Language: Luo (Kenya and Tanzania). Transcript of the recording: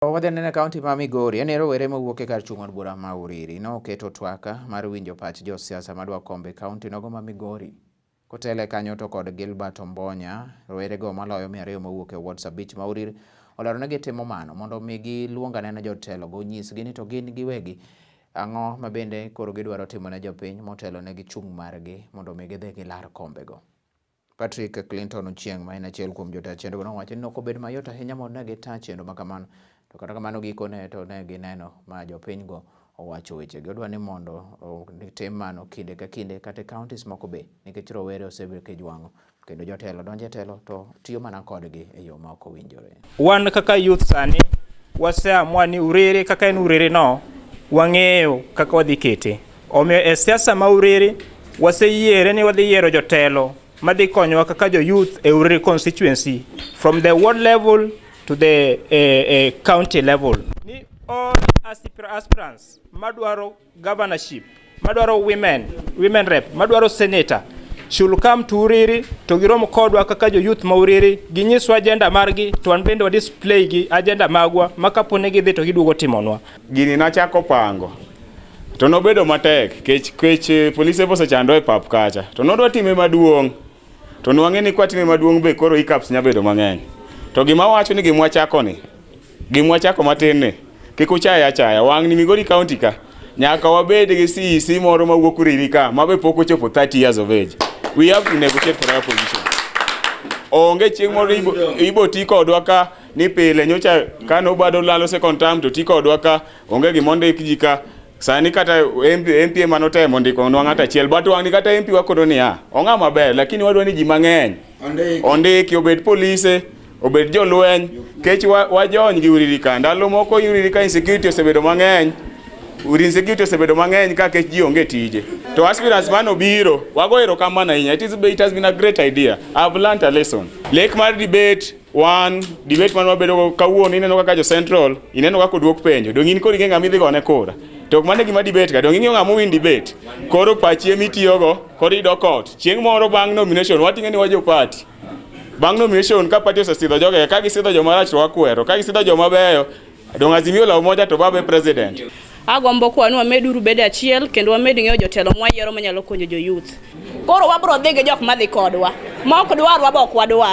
Wadhi nene kaunti ma Migori, en rowere mowuok e kar chung' od bura ma Uriri noketo twak mar winjo pach josiasa madwa kombe kaunti nogo ma Migori. Kotele kanyo to kod Gilbert Ombonya, rowerego maloyo 200 mowuok e wards 5 ma Uriri olero ni gitimo mano mondo mi giluong anena jotelo go onyisgi ni to gin giwegi ang'o ma bende koro gidwaro timo ne jopiny motelo ne gi chung' margi mondo mi gidhi gilar kombego. Patrick Clinton Ochieng' ma en achiel kuom jota chenro nowacho ni ok obedo mayot ahinya mondo ne gita chenro ma kamano. To kata kamano gikone to ne gineno ma jopiny go owacho wechegi. Odwa ni mondo tim mano kinde ka kinde kata e counties moko be nikech rowere osebedo kijwang'o kendo jotelo donjo e telo to tiyo mana kodgi e yo ma ok owinjore. Wan kaka youth sani waseamua ni Uriri kaka en Uriri no wang'eyo kaka wadhi kete. Omiyo e siasa ma Uriri waseyiere ni wadhi yiero jotelo madhi konyowa kaka jo youth e Uriri constituency from the ward level to the county level. Ni all aspirants madwaro governorship, madwaro women rep, madwaro senator should come to Uriri to girom kodwa kaka jo youth ma Uriri, ginyiswa agenda margi to wan bende wa display gi agenda magwa ma kapo ni gidhi to giduogo timonwa. Gini nachako pango to nobedo matek kech polise osechando e pap kacha to nodwa time maduong' to nwang'e ni kwatime maduong' be koro hiccups nya bedo mang'eny. To gima wacho ni gimwachako ni gimwachako matin ni kik uchaye achaya wang' ni Migori County ka nyaka wabed gi CEC moro mawuok Uriri ka ma be pok ochopo 30 years of age. We have to negotiate for our position. Onge chieng' moro ibo ti kodwa ka ni pile nyocha kane Obado lalo second term to ti kodwa ka onge gima ondik ji ka sani kata MP, MP manotemo ndiko nwa ng'ato achiel but wang' ni kata MP wakono niya ong'a maber lakini wadwa ni ji mang'eny ondiki obed polise obed jolweny kech wajony gi Uriri ka ndalo moko Uriri ka insecurity osebedo mang'eny. Insecurity osebedo mang'eny ka kech ji onge tije to aspirants mano biro wago erokamano ahinya. It has been a great idea. I've learnt a lesson lek mar debate one debate mane wabedo go kawuono. Ineno kaka jo central ineno kaka oduok penjo dong in koro ing'e ng'ama idhi gone kura to ok mano e gima debate ka dong ing'eyo ng'ama win debate koro pachi emitiyogo koro idok ot chieng' moro bang' nomination wating'e ni wajo party bang' nomination ka party osesidho joge ka gisidho joma rach to wakwero ka gisidho joma beyo dong Azimio la Umoja to babe president. Agombo kwa ni wameduru bedo achiel kendo wamed ng'eyo jotelo mwayiero manyalo konyo jo youth. Koro wabro dhi gi jok madhi kodwa. Ma ok dwar wabo ok wadwar.